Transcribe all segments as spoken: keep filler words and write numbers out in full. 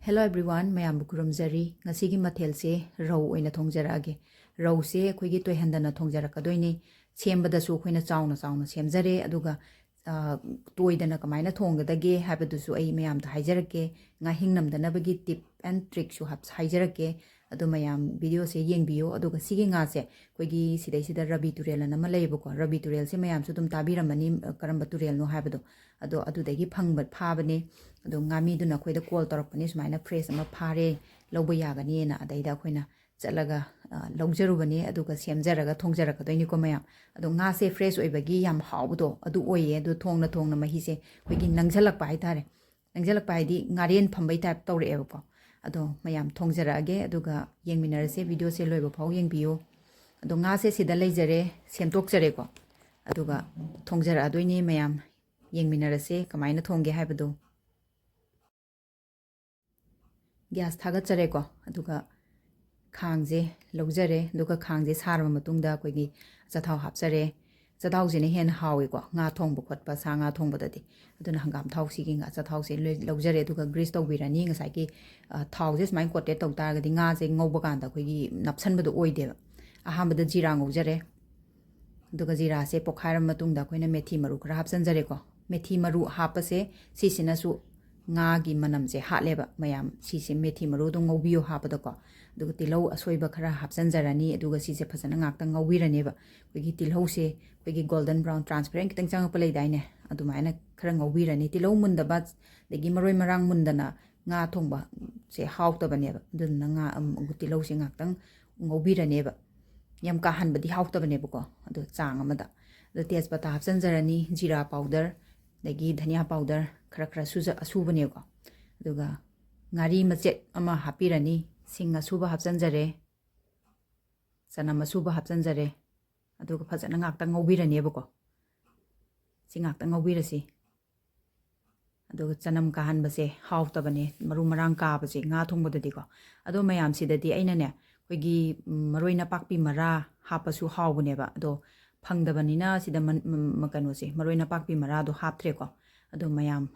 Hello everyone, ꯃꯌꯥꯝꯕꯨ ꯈꯨꯔꯨꯝꯖꯔꯤ꯫ ꯉꯁꯤꯒꯤ ꯃꯊꯦꯜꯁꯦ ꯔꯧ ꯑꯣꯏꯅ ꯊꯣꯡꯖꯔꯛꯑꯒꯦ꯫ ꯔꯧꯁꯦ ꯑꯩꯈꯣꯏꯒꯤ ꯇꯣꯏꯍꯟꯗꯅ ꯊꯣꯡꯖꯔꯛꯀꯗꯣꯏꯅꯤ꯫ ꯁꯦꯝꯕꯗꯁꯨ ꯑꯩꯈꯣꯏꯅ ꯆꯥꯎꯅ ꯆꯥꯎꯅ ꯁꯦꯝꯖꯔꯦ, ꯑꯗꯨꯒ, ꯑ, ꯇꯣꯏꯗꯅ ꯀꯃꯥꯏꯅ ꯊꯣꯡꯒꯗꯒꯦ ꯍꯥꯏꯕꯗꯨꯁꯨ ꯑꯩ ꯃꯌꯥꯝꯗ ꯍꯥꯏꯖꯔꯛꯀꯦ꯫ ꯉꯥꯍꯤꯡ ꯅꯝꯗꯅꯕꯒꯤ tip and trickꯁꯨ ꯍꯥꯞ-, ꯍꯥꯏꯖꯔꯛꯀꯦ꯫ ꯑꯗꯣ ꯃꯌꯥꯝ videoꯁꯦ ꯌꯦꯡꯕꯤꯌꯣ꯫ ꯑꯗꯨꯒ ꯁꯤꯒꯤ ꯉꯥꯁꯦ ꯑꯩꯈꯣꯏꯒꯤ ꯁꯤꯗꯩꯁꯤꯗ ꯔꯕꯤ ꯇꯨꯔꯦꯜ ꯑꯅ ꯑꯃ ꯂꯩꯌꯦꯕꯀꯣ꯫ ꯔꯕꯤ ꯇꯨꯔꯦꯜꯁꯦ ꯃꯌꯥꯝꯁꯨ ꯑꯗꯨꯝ ꯇꯥꯕꯤꯔꯝꯃꯅꯤ, ꯑ, ꯀꯔꯝꯕ ꯇꯨꯔꯦꯜꯅꯣ ꯍꯥꯏꯕꯗꯣ꯫ ꯑꯗꯣ ꯑꯗꯨꯗꯒꯤ ꯐꯪꯕ, ꯐꯥꯕꯅꯦ꯫ ꯑꯗꯣ ꯉꯥꯃꯤꯗꯨꯅ ꯑꯩꯈꯣꯏꯗ call ꯇꯧꯔꯛꯄꯅꯦ, "ꯁꯨꯃꯥꯏꯅ fresh ꯑꯃ ꯐꯥꯔꯦ, ꯂꯧꯕ ꯌꯥꯒꯅꯤꯅ"꯫ ꯑꯗꯩꯗ ꯑꯩꯈꯣꯏꯅ ꯆꯠꯂꯒ, ꯑ, ꯂꯧꯖꯔꯨꯕꯅꯦ, ꯑꯗꯨꯒ ꯁꯦꯝꯖꯔꯒ ꯊꯣꯡꯖꯔꯛꯀꯗꯣꯏꯅꯤꯀꯣ ꯃꯌꯥꯝ꯫ ꯑꯗꯣ ꯉꯥꯁꯦ fresh ꯑꯣꯏꯕꯒꯤ ꯌꯥꯝ ꯍꯥꯎꯕꯗꯣ ꯑꯗꯨ ꯑꯣꯏꯌꯦ꯫ ꯑꯗꯣ ꯊꯣꯡꯅ ꯊꯣꯡꯅ ꯃꯍꯤꯁꯦ ꯑꯩꯈꯣꯏꯒꯤ ꯅꯪꯁꯜꯂꯛꯄ ꯍꯥꯏꯇꯥꯔꯦ꯫ ꯅꯪꯁꯜꯂꯛꯄ ꯍꯥꯏꯗꯤ ꯉꯥꯔꯦꯟ ꯐꯝꯕꯩ type ꯇꯧꯔꯛꯑꯦꯕꯀꯣ꯫ ꯑꯗꯣ ꯃꯌꯥꯝ ꯊꯣꯡꯖꯔꯛꯑꯒꯦ, ꯑꯗꯨꯒ ꯌꯦꯡꯃꯤꯟꯅꯔꯁꯦ, videoꯁꯦ ꯂꯣꯏꯕ ꯐꯥꯎ ꯌꯦꯡꯕꯤꯌꯨ꯫ ꯑꯗꯣ ꯉꯥꯁꯦ ꯁꯤꯗ ꯂꯩꯖꯔꯦ, ꯁꯦꯝꯗꯣꯛꯆꯔꯦꯀꯣ꯫ ꯑꯗꯨꯒ ꯊꯣꯡꯖꯔꯛꯑꯗꯣꯏꯅꯦ ꯃꯌꯥꯝ, ꯌꯦꯡꯃꯤꯟꯅꯔꯁꯦ ꯀꯃꯥꯏꯅ ꯊꯣꯡꯒꯦ ꯍꯥꯏꯕꯗꯣ꯫ Gas ꯊꯥꯒꯠꯆꯔꯦꯀꯣ, ꯑꯗꯨꯒ ꯈꯥꯡꯁꯦ ꯂꯧꯖꯔꯦ, ꯑꯗꯨꯒ ꯈꯥꯡꯁꯦ ꯁꯥꯔꯕ ꯃꯇꯨꯡꯗ ꯑꯩꯈꯣꯏꯒꯤ ꯑꯆꯥꯊꯥꯎ ꯍꯥꯞꯆꯔꯦ꯫ ꯑꯆꯥꯊꯥꯎꯁꯤꯅ ꯍꯦꯟꯅ ꯍꯥꯎꯏꯀꯣ, ꯉꯥ ꯊꯣꯡꯕ ꯈꯣꯠꯄ, ꯁꯥ ꯉꯥ ꯊꯣꯡꯕꯗꯗꯤ꯫ ꯑꯗꯨꯅ ꯍꯪꯒꯥꯝ ꯊꯥꯎꯁꯤꯒꯤ ꯉꯥ-, ꯑꯆꯥꯊꯥꯎꯁꯦ ꯂꯣꯏ ꯂꯧꯖꯔꯦ, ꯑꯗꯨꯒ grease ꯇꯧꯕꯤꯔꯅꯤ꯫ ꯉꯁꯥꯏꯒꯤ, ꯑ, ꯊꯥꯎꯁꯦ ꯁꯨꯃꯥꯏꯅ coated ꯇꯧ ꯇꯥꯔꯒꯗꯤ ꯉꯥꯁꯦ ꯉꯧꯕ ꯀꯥꯟꯗ ꯑꯩꯈꯣꯏꯒꯤ ꯅꯞꯁꯟꯕꯗꯣ ꯑꯣꯏꯗꯦꯕ꯫ ꯑꯍꯥꯟꯕꯗ ꯖꯤꯔꯥ ꯉꯧꯖꯔꯦ, ꯑꯗꯨꯒ ꯖꯤꯔꯥꯁꯦ ꯄꯣꯛꯈꯥꯏꯔꯕ ꯃꯇꯨꯡꯗ ꯑꯩꯈꯣꯏꯅ ꯃꯦꯊꯤ ꯃꯔꯨ ꯈꯔ ꯍꯥꯞꯆꯤꯟꯖꯔꯦꯀꯣ꯫ ꯃꯦꯊꯤ ꯃꯔꯨ ꯍꯥꯞꯄꯁꯦ ꯁꯤꯁꯤꯅꯁꯨ ꯉꯥꯒꯤ ꯃꯅꯝꯁꯦ ꯍꯥꯠꯂꯦꯕ ꯃꯌꯥꯝ꯫ ꯁꯤꯁꯦ ꯃꯦꯊꯤ ꯃꯔꯨꯗꯣ ꯉꯧꯕꯤꯌꯣ ꯍꯥꯞꯄꯗꯀꯣ꯫ ꯑꯗꯨꯒ ꯇꯤꯜꯍꯧ ꯑꯁꯣꯏꯕ ꯈꯔ ꯍꯥꯞꯆꯤꯟꯖꯔꯅꯤ, ꯑꯗꯨꯒ ꯁꯤꯁꯦ ꯐꯖꯅ ꯉꯥꯛꯇꯪ ꯉꯧꯕꯤꯔꯅꯦꯕ꯫ ꯑꯩꯈꯣꯏꯒꯤ ꯇꯤꯜꯍꯧꯁꯦ ꯑꯩꯈꯣꯏꯒꯤ golden brown transparent ꯈꯤꯇꯪ ꯆꯪꯉꯛꯄ ꯂꯩꯗꯥꯏꯅꯦ, ꯑꯗꯨꯃꯥꯏꯅ ꯈꯔ ꯉꯧꯕꯤꯔꯅꯤ꯫ ꯇꯤꯜꯍꯧ ꯃꯨꯟꯗꯕ ꯑꯗꯒꯤ ꯃꯔꯣꯏ ꯃꯔꯥꯡ ꯃꯨꯟꯗꯅ ꯉꯥ ꯊꯣꯡꯕꯁꯦ ꯍꯥꯎꯇꯕꯅꯦꯕ꯫ ꯑꯗꯨꯗꯨꯅ ꯉꯥ ꯑꯝ-, ꯇꯤꯜꯍꯧꯁꯦ ꯉꯥꯛꯇꯪ ꯉꯧꯕꯤꯔꯅꯦꯕ, ꯌꯥꯝ ꯀꯥꯍꯟꯕꯗꯤ ꯍꯥꯎꯇꯕꯅꯦꯕꯀꯣ꯫ ꯑꯗꯣ ꯆꯥꯡ ꯑꯃꯗ, ꯑꯗꯣ ꯇꯦꯖꯄꯇꯥ ꯍꯥꯞꯆꯤꯟꯖꯔꯅꯤ, ꯖꯤꯔꯥ powder, ꯑꯗꯒꯤ ꯙꯅꯤꯌꯥ powder ꯈꯔ ꯈꯔ ꯁꯨꯖ-, ꯑꯁꯨꯕꯅꯦꯕꯀꯣ꯫ ꯑꯗꯨꯒ ꯉꯥꯔꯤ ꯃꯆꯦꯠ ꯑꯃ ꯍꯥꯞꯄꯤꯔꯅꯤ, ꯁꯤꯡ ꯑꯁꯨꯕ ꯍꯥꯞꯆꯤꯟꯖꯔꯦ, ꯆꯅꯝ ꯑꯁꯨꯕ ꯍꯥꯞꯆꯤꯟꯖꯔꯦ꯫ ꯑꯗꯨꯒ ꯐꯖꯅ ꯉꯥꯛꯇꯪ ꯉꯧꯕꯤꯔꯅꯦꯕꯀꯣ꯫ ꯁꯤ ꯉꯥꯛꯇꯪ ꯉꯧꯕꯤꯔꯁꯤ꯫ ꯑꯗꯨꯒ ꯆꯅꯝ ꯀꯥꯍꯟꯕꯁꯦ ꯍꯥꯎꯇꯕꯅꯦ, ꯃꯔꯨ ꯃꯔꯥꯡ ꯀꯥꯕꯁꯦ ꯉꯥ ꯊꯣꯡꯕꯗꯗꯤꯀꯣ꯫ ꯑꯗꯣ ꯃꯌꯥꯝꯁꯤꯗꯗꯤ ꯑꯩꯅꯅꯦ, ꯑꯩꯈꯣꯏꯒꯤ, ꯎꯝ, ꯃꯔꯣꯏ ꯅꯄꯥꯛꯄꯤ ꯃꯔꯥ ꯍꯥꯞꯄꯁꯨ ꯍꯥꯎꯕꯅꯦꯕ꯫ ꯑꯗꯣ ꯐꯪꯗꯕꯅꯤꯅ ꯁꯤꯗ ꯃꯟ-, ꯎꯝ, ꯀꯩꯅꯣꯁꯦ, ꯃꯔꯣꯏ ꯅꯄꯥꯛꯄꯤ ꯃꯔꯥꯗꯣ ꯍꯥꯞꯇ꯭ꯔꯦꯀꯣ꯫ ꯑꯗꯣ ꯃꯌꯥꯝ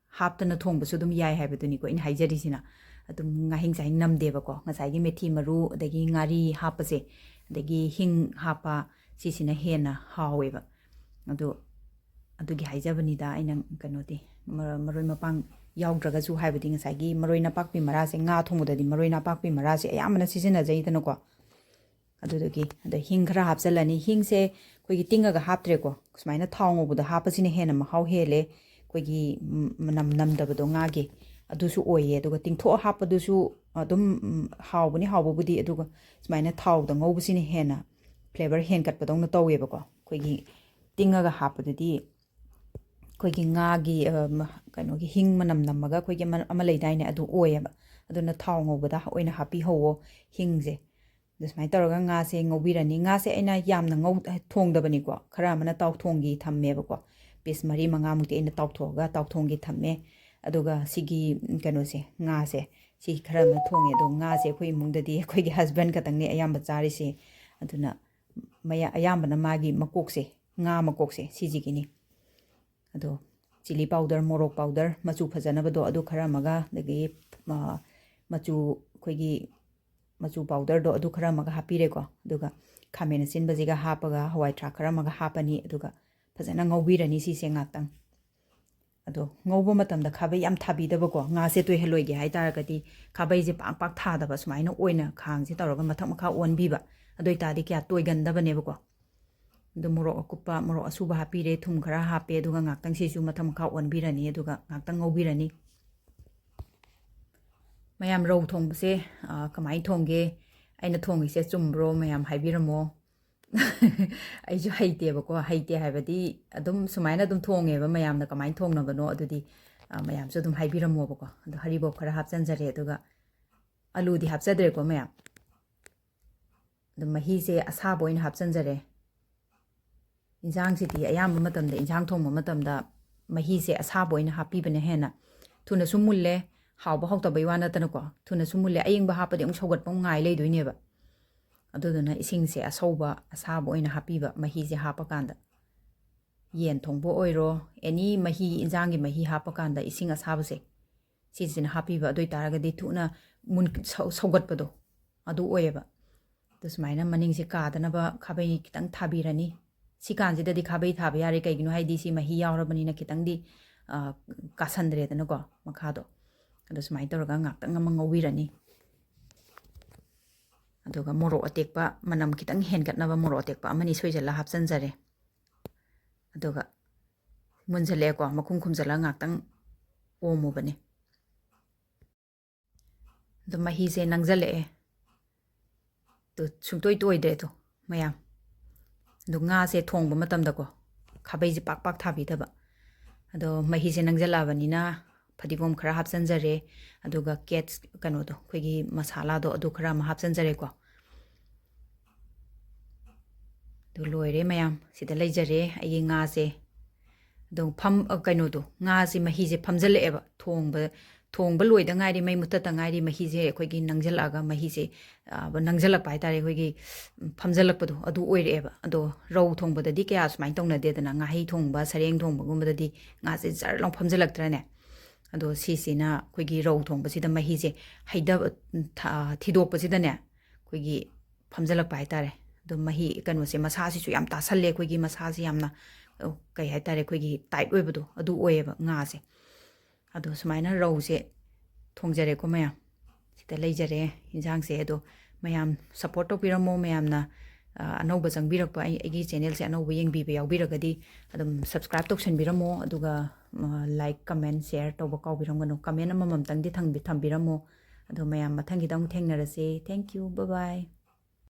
ꯍꯥꯞꯇꯅ ꯊꯣꯡꯕꯁꯨ ꯑꯗꯨꯝ ꯌꯥꯏ ꯍꯥꯏꯕꯗꯨꯅꯤꯀꯣ ꯑꯩꯅ ꯍꯥꯏꯖꯔꯤꯁꯤꯅ꯫ ꯑꯗꯨꯝ ꯉꯥꯍꯤꯡ ꯆꯥꯍꯤꯡ ꯅꯝꯗꯦꯕꯀꯣ꯫ ꯉꯁꯥꯏꯒꯤ ꯃꯦꯊꯤ ꯃꯔꯨ ꯑꯗꯒꯤ ꯉꯥꯔꯤ ꯍꯥꯞꯄꯁꯦ, ꯑꯗꯒꯤ ꯍꯤꯡ ꯍꯥꯞꯄ, ꯁꯤꯁꯤꯅ ꯍꯦꯟꯅ ꯍꯥꯎꯋꯦꯕ꯫ ꯑꯗꯨ, ꯑꯗꯨꯒꯤ ꯍꯥꯏꯖꯕꯅꯤꯗ ꯑꯩꯅ, ꯀꯩꯅꯣꯗꯤ, ꯃꯔ-, ꯃꯔꯣꯏ ꯃꯄꯥꯡ ꯌꯥꯎꯗ꯭ꯔꯒꯁꯨ, ꯍꯥꯏꯕꯗꯤ ꯉꯁꯥꯏꯒꯤ ꯃꯔꯣꯏ ꯅꯄꯥꯛꯄꯤ ꯃꯔꯥꯁꯦ, ꯉꯥ ꯊꯣꯡꯕꯗꯗꯤ ꯃꯔꯣꯏ ꯅꯄꯥꯛꯄꯤ ꯃꯔꯥꯁꯦ ꯑꯌꯥꯝꯕꯅ ꯁꯤꯖꯤꯟꯅꯖꯩꯗꯅꯀꯣ꯫ ꯑꯗꯨꯗꯨꯒꯤ, ꯑꯗ ꯍꯤꯡ ꯈꯔ ꯍꯥꯞꯆꯤꯜꯂꯅꯤ꯫ ꯍꯤꯡꯁꯦ ꯑꯩꯈꯣꯏꯒꯤ ꯇꯤꯡꯉꯒ ꯍꯥꯞꯇ꯭ꯔꯦꯀꯣ, ꯁꯨꯃꯥꯏꯅ ꯊꯥꯎ ꯉꯧꯕꯗ ꯍꯥꯞꯄꯁꯤꯅ ꯍꯦꯟꯅ ꯃꯍꯥꯎ ꯍꯦꯜꯂꯦ꯫ ꯑꯩꯈꯣꯏꯒꯤ, ꯎꯝ, ꯃꯅꯝ ꯅꯝꯗꯕꯗꯣ ꯉꯥꯒꯤ, ꯑꯗꯨꯁꯨ ꯑꯣꯏꯌꯦ꯫ ꯑꯗꯨꯒ ꯇꯤꯡꯊꯣꯛꯑ ꯍꯥꯞꯄꯗꯨꯁꯨ ꯑꯗꯨꯝ, ꯎꯝ, ꯍꯥꯎꯕꯅꯤ ꯍꯥꯎꯕꯕꯨꯗꯤ, ꯑꯗꯨꯒ ꯁꯨꯃꯥꯏꯅ ꯊꯥꯎꯗ ꯉꯧꯕꯁꯤꯅ ꯍꯦꯟꯅ flavor ꯍꯦꯟꯒꯠꯄꯗꯧꯅ ꯇꯧꯋꯦꯕꯀꯣ꯫ ꯑꯩꯈꯣꯏꯒꯤ ꯇꯤꯡꯉꯒ ꯍꯥꯞꯄꯗꯨꯗꯤ ꯑꯩꯈꯣꯏꯒꯤ ꯉꯥꯒꯤ, ꯑ, ꯃ-, ꯀꯩꯅꯣꯒꯤ ꯍꯤꯡ ꯃꯅꯝ ꯅꯝꯃꯒ ꯑꯩꯈꯣꯏꯒꯤ ꯑꯃ, ꯑꯃ ꯂꯩꯗꯥꯏꯅꯦ, ꯑꯗꯨ ꯑꯣꯏꯌꯦꯕ꯫ ꯑꯗꯨꯅ ꯊꯥꯎ ꯉꯧꯕꯗ ꯑꯣꯏꯅ ꯍꯥꯞꯄꯤꯍꯧꯋꯣ ꯍꯤꯡꯁꯦ꯫ ꯑꯗꯨ ꯁꯨꯃꯥꯏꯅ ꯇꯧꯔꯒ ꯉꯥꯁꯦ ꯉꯧꯕꯤꯔꯅꯤ꯫ ꯉꯥꯁꯦ ꯑꯩꯅ ꯌꯥꯝꯅ ꯉꯧ-, ꯊꯣꯡꯗꯕꯅꯤꯀꯣ, ꯈꯔ ꯑꯃꯅ ꯇꯥꯎꯊꯣꯡꯒꯤ ꯊꯝꯃꯦꯕꯀꯣ꯫ Piece ꯃꯔꯤ ꯃꯉꯥꯃꯨꯛꯇꯤ ꯑꯩꯅ ꯇꯥꯎꯊꯣꯛꯑꯒ ꯇꯥꯎꯊꯣꯡꯒꯤ ꯊꯝꯃꯦ꯫ ꯑꯗꯨꯒ ꯁꯤꯒꯤ, ꯎꯝ, ꯀꯩꯅꯣꯁꯦ, ꯉꯥꯁꯦ, ꯁꯤ ꯈꯔ ꯑꯃ ꯊꯣꯡꯉꯦ꯫ ꯑꯗꯣ ꯉꯥꯁꯦ ꯑꯩꯈꯣꯏ ꯏꯃꯨꯡꯗꯗꯤ ꯑꯩꯈꯣꯏꯒꯤ husband ꯈꯛꯇꯪꯅꯦ ꯑꯌꯥꯝꯕ ꯆꯥꯔꯤꯁꯦ꯫ ꯑꯗꯨꯅ ꯃꯌꯥ-, ꯑꯌꯥꯝꯕꯅ ꯃꯥꯒꯤ ꯃꯀꯣꯛꯁꯦ, ꯉꯥ ꯃꯀꯣꯛꯁꯦ, ꯁꯤꯁꯤꯒꯤꯅꯤ꯫ ꯑꯗꯣ chilli powder, ꯃꯣꯔꯣꯛ powder, ꯃꯆꯨ ꯐꯖꯅꯕꯗꯣ, ꯑꯗꯨ ꯈꯔ ꯑꯃꯒ, ꯑꯗꯒꯤ, ꯑ, ꯃꯆꯨ, ꯑꯩꯈꯣꯏꯒꯤ ꯃꯆꯨ powderꯗꯣ, ꯑꯗꯨ ꯈꯔ ꯑꯃꯒ ꯍꯥꯞꯄꯤꯔꯦꯀꯣ꯫ ꯑꯗꯨꯒ ꯈꯥꯃꯦꯟ ꯑꯁꯤꯟꯕꯁꯤꯒ ꯍꯥꯞꯄꯒ ꯍꯋꯥꯏ ꯊ꯭ꯔꯥꯛ ꯈꯔ ꯑꯃꯒ ꯍꯥꯞꯄꯅꯤ꯫ ꯑꯗꯨꯒ ꯐꯖꯅ ꯉꯧꯕꯤꯔꯅꯤ ꯁꯤꯁꯦ ꯉꯥꯛꯇꯪ꯫ ꯑꯗꯣ ꯉꯧꯕ ꯃꯇꯝꯗ ꯈꯥꯕꯩ ꯌꯥꯝ ꯊꯥꯕꯤꯗꯕꯀꯣ꯫ ꯉꯥꯁꯦ ꯇꯣꯏꯍꯜꯂꯣꯏꯒꯦ ꯍꯥꯏ ꯇꯥꯔꯒꯗꯤ ꯈꯥꯕꯩꯁꯦ ꯄꯥꯛ ꯄꯥꯛ ꯊꯥꯗꯕ, ꯁꯨꯃꯥꯏꯅ ꯑꯣꯏꯅ ꯈꯥꯡꯁꯦ ꯇꯧꯔꯒ ꯃꯊꯛ ꯃꯈꯥ ꯑꯣꯟꯕꯤꯕ꯫ ꯑꯗꯨ ꯑꯣꯏ ꯇꯥꯔꯗꯤ ꯀꯌꯥ ꯇꯣꯏꯒꯟꯗꯕꯅꯦꯕꯀꯣ꯫ ꯑꯗꯣ ꯃꯣꯔꯣꯛ ꯑꯀꯨꯞꯄ, ꯃꯣꯔꯣꯛ ꯑꯁꯨꯕ ꯍꯥꯞꯄꯤꯔꯦ, ꯊꯨꯝ ꯈꯔ ꯍꯥꯞꯄꯦ, ꯑꯗꯨꯒ ꯉꯥꯛꯇꯪ ꯁꯤꯁꯨ ꯃꯊꯛ ꯃꯈꯥ ꯑꯣꯟꯕꯤꯔꯅꯤ, ꯑꯗꯨꯒ ꯉꯥꯛꯇꯪ ꯉꯧꯕꯤꯔꯅꯤ꯫ ꯃꯌꯥꯝ, ꯔꯧ ꯊꯣꯡꯕꯁꯦ, ꯑ, ꯀꯃꯥꯏꯅ ꯊꯣꯡꯒꯦ? ꯑꯩꯅ ꯊꯣꯡꯉꯤꯁꯦ ꯆꯨꯝꯕ꯭ꯔꯣ? ꯃꯌꯥꯝ ꯍꯥꯏꯕꯤꯔꯝꯃꯣ꯫ ꯑꯩꯁꯨ ꯍꯩꯇꯦꯕꯀꯣ, ꯍꯩꯇꯦ ꯍꯥꯏꯕꯗꯤ ꯑꯗꯨꯝ ꯁꯨꯃꯥꯏꯅ ꯑꯗꯨꯝ ꯊꯣꯡꯉꯦꯕ, ꯃꯌꯥꯝꯅ ꯀꯃꯥꯏꯅ ꯊꯣꯡꯅꯕꯅꯣ ꯑꯗꯨꯗꯤ, ꯑ, ꯃꯌꯥꯝꯁꯨ ꯑꯗꯨꯝ ꯍꯥꯏꯕꯤꯔꯝꯃꯣꯕꯀꯣ꯫ ꯑꯗꯣ ꯍꯔꯤꯕꯣꯞ ꯈꯔ ꯍꯥꯞꯆꯟꯖꯔꯦ, ꯑꯗꯨꯒ ꯑꯂꯨꯗꯤ ꯍꯥꯞꯆꯗ꯭ꯔꯦꯀꯣ ꯃꯌꯥꯝ꯫ ꯑꯗꯨꯝ ꯃꯍꯤꯁꯦ ꯑꯁꯥꯕ ꯑꯣꯏꯅ ꯍꯥꯞꯆꯟꯖꯔꯦ꯫ ꯏꯟꯁꯥꯡꯁꯤꯗꯤ ꯑꯌꯥꯝꯕ ꯃꯇꯝꯗ, ꯏꯟꯁꯥꯡ ꯊꯣꯡꯕ ꯃꯇꯝꯗ ꯃꯍꯤꯁꯦ ꯑꯁꯥꯕ ꯑꯣꯏꯅ ꯍꯥꯞꯄꯤꯕꯅ ꯍꯦꯟꯅ ꯊꯨꯅꯁꯨ ꯃꯨꯜꯂꯦ, ꯍꯥꯎꯕ ꯍꯥꯎꯇꯕꯩ ꯋꯥ ꯅꯠꯇꯅꯀꯣ, ꯊꯨꯅꯁꯨ ꯃꯨꯜꯂꯦ꯫ ꯑꯌꯤꯡꯕ ꯍꯥꯞꯄꯗꯤ ꯑꯃꯨꯛ ꯁꯧꯒꯠꯄ ꯑꯃꯨꯛ ꯉꯥꯏ ꯂꯩꯗꯣꯏꯅꯦꯕ꯫ ꯑꯗꯨꯗꯨꯅ ꯏꯁꯤꯡꯁꯦ ꯑꯁꯧꯕ, ꯑꯁꯥꯕ ꯑꯣꯏꯅ ꯍꯥꯞꯄꯤꯕ, ꯃꯍꯤꯁꯦ ꯍꯥꯞꯄꯀꯥꯟꯗ꯫ ꯌꯦꯟ ꯊꯣꯡꯕ ꯑꯣꯏꯔꯣ, ꯑꯦꯅꯤ ꯃꯍꯤ, ꯏꯟꯖꯥꯡꯒꯤ ꯃꯍꯤ ꯍꯥꯞꯄꯀꯥꯟꯗ ꯏꯁꯤꯡ ꯑꯁꯥꯕꯁꯦ ꯁꯤꯁꯤꯅ ꯍꯥꯞꯄꯤꯕ, ꯑꯗꯨ ꯑꯣꯏ ꯇꯥꯔꯒꯗꯤ ꯊꯨꯅ ꯃꯨꯟ-, ꯁꯧ-, ꯁꯧꯒꯠꯄꯗꯣ ꯑꯗꯨ ꯑꯣꯏꯌꯦꯕ꯫ ꯑꯗꯨ ꯁꯨꯃꯥꯏꯅ ꯃꯅꯤꯡꯁꯦ ꯀꯥꯗꯅꯕ ꯈꯥꯕꯩ ꯈꯤꯇꯪ ꯊꯥꯕꯤꯔꯅꯤ꯫ ꯁꯤ ꯀꯥꯟꯁꯤꯗꯗꯤ ꯈꯥꯕꯩ ꯊꯥꯕ ꯌꯥꯔꯦ, ꯀꯩꯒꯤꯅꯣ ꯍꯥꯏꯗꯤ ꯁꯤ ꯃꯍꯤ ꯌꯥꯎꯔꯕꯅꯤꯅ ꯈꯤꯇꯪꯗꯤ, ꯑ, ꯀꯥꯁꯟꯗ꯭ꯔꯦꯗꯅꯀꯣ ꯃꯈꯥꯗꯣ꯫ ꯑꯗꯣ ꯁꯨꯃꯥꯏꯅ ꯇꯧꯔꯒ ꯉꯥꯛꯇꯪ ꯑꯃ ꯉꯧꯕꯤꯔꯅꯤ꯫ ꯑꯗꯨꯒ ꯃꯣꯔꯣꯛ ꯑꯇꯦꯛꯄ, ꯃꯅꯝ ꯈꯤꯇꯪ ꯍꯦꯟꯒꯠꯅꯕ ꯃꯣꯔꯣꯛ ꯑꯇꯦꯛꯄ ꯑꯃꯅꯤ ꯁꯣꯏꯖꯜꯂ ꯍꯥꯞꯆꯟꯖꯔꯦ꯫ ꯑꯗꯨꯒ ꯃꯨꯟꯖꯜꯂꯛꯑꯦꯀꯣ, ꯃꯈꯨꯝ ꯈꯨꯝꯖꯜꯂꯒ ꯉꯥꯛꯇꯪ ꯑꯣꯝꯃꯨꯕꯅꯤ꯫ ꯑꯗꯨ ꯃꯍꯤꯁꯦ ꯅꯪꯖꯜꯂꯛꯑꯦ꯫ ꯑꯗꯨ ꯁꯨꯡꯇꯣꯏ ꯇꯣꯏꯗ꯭ꯔꯦ ꯑꯗꯣ ꯃꯌꯥꯝ꯫ ꯑꯗꯣ ꯉꯥꯁꯦ ꯊꯣꯡꯕ ꯃꯇꯝꯗꯀꯣ ꯈꯥꯕꯩꯁꯦ ꯄꯥꯛ ꯄꯥꯛ ꯊꯥꯕꯤꯗꯕ꯫ ꯑꯗꯣ ꯃꯍꯤꯁꯦ ꯅꯪꯖꯜꯂꯛꯑꯕꯅꯤꯅ ꯐꯗꯤꯒꯣꯝ ꯈꯔ ꯍꯥꯞꯆꯟꯖꯔꯦ꯫ ꯑꯗꯨꯒ ꯀꯦꯠꯁ ꯀꯩꯅꯣꯗꯣ, ꯑꯩꯈꯣꯏꯒꯤ ꯃꯁꯥꯂꯥꯗꯣ, ꯑꯗꯨ ꯈꯔ ꯑꯃ ꯍꯥꯞꯆꯟꯖꯔꯦꯀꯣ꯫ ꯑꯗꯨ ꯂꯣꯏꯔꯦ ꯃꯌꯥꯝ, ꯁꯤꯗ ꯂꯩꯖꯔꯦ ꯑꯩꯒꯤ ꯉꯥꯁꯦ꯫ ꯑꯗꯣ ꯐꯝ-, ꯑ, ꯀꯩꯅꯣꯗꯣ, ꯉꯥꯁꯦ ꯃꯍꯤꯁꯦ ꯐꯝꯖꯜꯂꯛꯑꯦꯕ꯫ ꯊꯣꯡꯕ, ꯊꯣꯡꯕ ꯂꯣꯏꯗ ꯉꯥꯏꯔꯤ, ꯃꯩ ꯃꯨꯠꯊꯠꯇ ꯉꯥꯏꯔꯤ, ꯃꯍꯤꯁꯦ ꯑꯩꯈꯣꯏꯒꯤ ꯅꯪꯖꯜꯂꯛꯑꯒ ꯃꯍꯤꯁꯦ, ꯑ, ꯅꯪꯖꯜꯂꯛꯄ ꯍꯥꯏꯇꯥꯔꯦ, ꯑꯩꯈꯣꯏꯒꯤ, ꯎꯝ, ꯐꯝꯖꯜꯂꯛꯄꯗꯣ ꯑꯗꯨ ꯑꯣꯏꯔꯛꯑꯦꯕ꯫ ꯑꯗꯣ ꯔꯧ ꯊꯣꯡꯕꯗꯗꯤ ꯀꯌꯥ ꯁꯨꯃꯥꯏꯅ ꯇꯧꯅꯗꯦꯗꯅ, ꯉꯥꯍꯩ ꯊꯣꯡꯕ, ꯁꯔꯦꯡ ꯊꯣꯡꯕꯒꯨꯝꯕꯗꯗꯤ ꯉꯥꯁꯦ ꯖꯔ ꯂꯥꯎ ꯐꯝꯖꯜꯂꯛꯇ꯭ꯔꯅꯦ? ꯑꯗꯣ ꯁꯤꯁꯤꯅ ꯑꯩꯈꯣꯏꯒꯤ ꯔꯧ ꯊꯣꯡꯕꯁꯤꯗ ꯃꯍꯤꯁꯦ ꯍꯩꯗꯕ, ꯊ-, ꯊꯤꯗꯣꯛꯄꯁꯤꯗꯅꯦ ꯑꯩꯈꯣꯏꯒꯤ ꯐꯝꯖꯜꯂꯛꯄ ꯍꯥꯏꯇꯥꯔꯦ꯫ ꯑꯗꯣ ꯃꯍꯤ ꯀꯩꯅꯣꯁꯦ, ꯃꯁꯥꯁꯤꯁꯨ ꯌꯥꯝ ꯇꯥꯁꯜꯂꯦ, ꯑꯩꯈꯣꯏꯒꯤ ꯃꯁꯥꯁꯤ ꯌꯥꯝꯅ, ꯑ, ꯀꯩ ꯍꯥꯏꯇꯥꯔꯦ, ꯑꯩꯈꯣꯏꯒꯤ ꯇꯥꯏꯠ ꯑꯣꯏꯕꯗꯣ ꯑꯗꯨ ꯑꯣꯏꯌꯦꯕ ꯉꯥꯁꯦ꯫ ꯑꯗꯣ ꯁꯨꯃꯥꯏꯅ ꯔꯧꯁꯦ ꯊꯣꯡꯖꯔꯦꯀꯣ ꯃꯌꯥꯝ꯫ ꯁꯤꯗ ꯂꯩꯖꯔꯦ ꯏꯟꯖꯥꯡꯁꯦ꯫ ꯑꯗꯣ ꯃꯌꯥꯝ ꯁꯞꯄꯣꯔꯠ ꯇꯧꯕꯤꯔꯝꯃꯣ ꯃꯌꯥꯝꯅ꯫ ꯑ, ꯑꯅꯧꯕ ꯆꯪꯕꯤꯔꯛꯄ, ꯑꯩ, ꯑꯩꯒꯤ ꯆꯦꯅꯦꯜꯁꯦ ꯑꯅꯧꯕ ꯌꯦꯡꯕꯤꯕ ꯌꯥꯎꯕꯤꯔꯒꯗꯤ ꯑꯗꯨꯝ ꯁꯕꯁꯀ꯭ꯔꯥꯏꯕ ꯇꯧꯁꯟꯕꯤꯔꯝꯃꯣ꯫ ꯑꯗꯨꯒ, ꯑ, ꯂꯥꯏꯛ, ꯀꯃꯦꯟ, ꯁꯤꯌꯔ ꯇꯧꯕ ꯀꯥꯎꯕꯤꯔꯝꯒꯅꯨ꯫ ꯀꯃꯦꯟ ꯑꯃꯃꯝꯇꯪꯗꯤ ꯊꯝꯕꯤ-, ꯊꯝꯕꯤꯔꯝꯃꯣ꯫ ꯑꯗꯣ ꯃꯌꯥꯝ ꯃꯊꯪꯒꯤꯗ ꯑꯃꯨꯛ ꯊꯦꯡꯅꯔꯁꯦ꯫ Thank you. Bye bye.